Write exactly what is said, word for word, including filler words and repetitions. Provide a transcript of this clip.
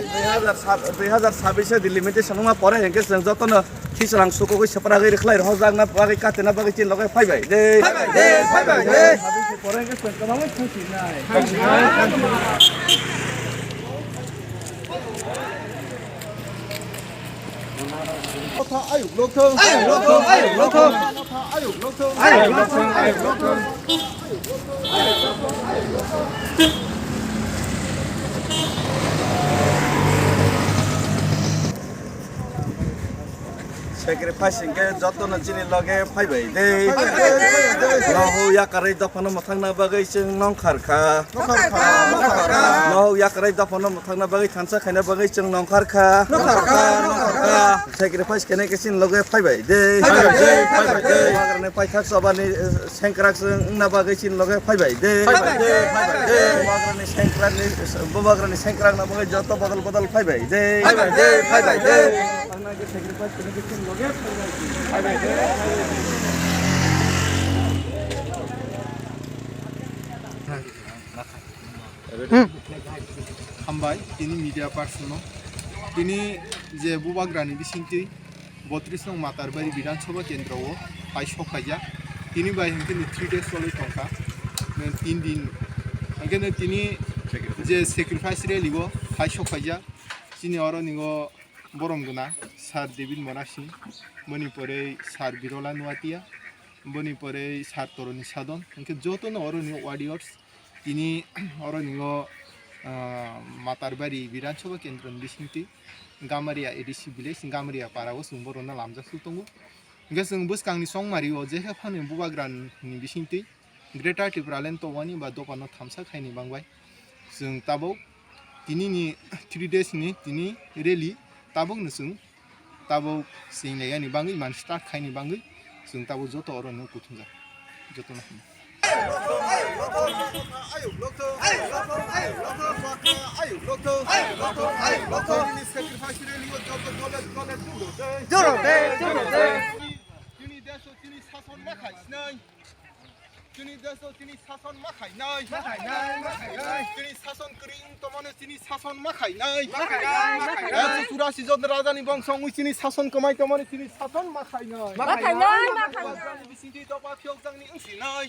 Dui hazar sabbish delimitation wngma pore hinkhe chwng jotono khichlang sukogwi swpragwi rwkhlai rwjakna bagwi katina bagwi chini loge phaibai de. Phaibai de, phaibai de. Pore hinkhe chwng kwbangma khusi nai. Sacrifice hinkhe jotono chini loge phaibai de. Nohou yakarwi dophano mwthangna bagwi chwng nongkhar kha. Nohou yakarwi dophano mwthangna bagwi thansa khaina bagwi chwng nongkhar kha. Sacrifice khainai khe chini loge phaibai de. Phaibai de, phaibai de. Bubagrani paithak chobani, eh, sengkrak se wngna bagwi chini loge phaibai de. Phaibai de, phaibai de. Bubagrani sengkrakni, bubagrani sengkrakna bagwi joto bodol bodol phaibai de. Phaibai de, phaibai de. Sacrifice khainai khe chini loge phaibai de. Phaibai de. Hambai, tini media person no. Tini je bubagrani bisingtwi botris nong Matarbari Bidhan Sabha Kendro o hai sok khaijak. Tini bai hinkhe ni three days choli tongkha. Nang tin din. Hinkhe no tini je sacrifice rally o hai sok khaijak. Chini oro ningo borom gwnang Sir David Monasing, boni pore Sir Birola Nuatia, boni pore Sir Toroni Sadon, hinkhe jotono oro ni warriors, tini oro ningo, ah, Matarbari Bidhan Sabha Kendro ni bisingtwi Gamaria A D C village, Gamaria para o chwng borokno lamjak su tongo. Hinkhe chwng bwskangni chongmari o jekhe phano bubagra ni bisingtwi Greater Tipraland tongwani ba dophano thamsa khaini bangbai. Chwng tabuk tini ni three days ni tini rally tabuk no chwng tabuk chwng laiyani bangwi man start khaini bangwi chwng tabuk joto oro no kuthumjak. Joto no hambai. Juro de, juro de. Chini desh o chini sason ma khai sinai. Chini desh o chini sason ma khai nai. Ma khai nai, ma khai nai. Chini sason kwrwi wng tongmani chini sason ma khai nai. Ma khai nai, ma khai nai. Ekso churasi jon raja ni bongso wngwi chini sason kwmai tongmani chini sason ma khai nai. Ma khai nai, ma khai nai. Raja ni bisingtwi dopha phiyok jang ni wng si nai.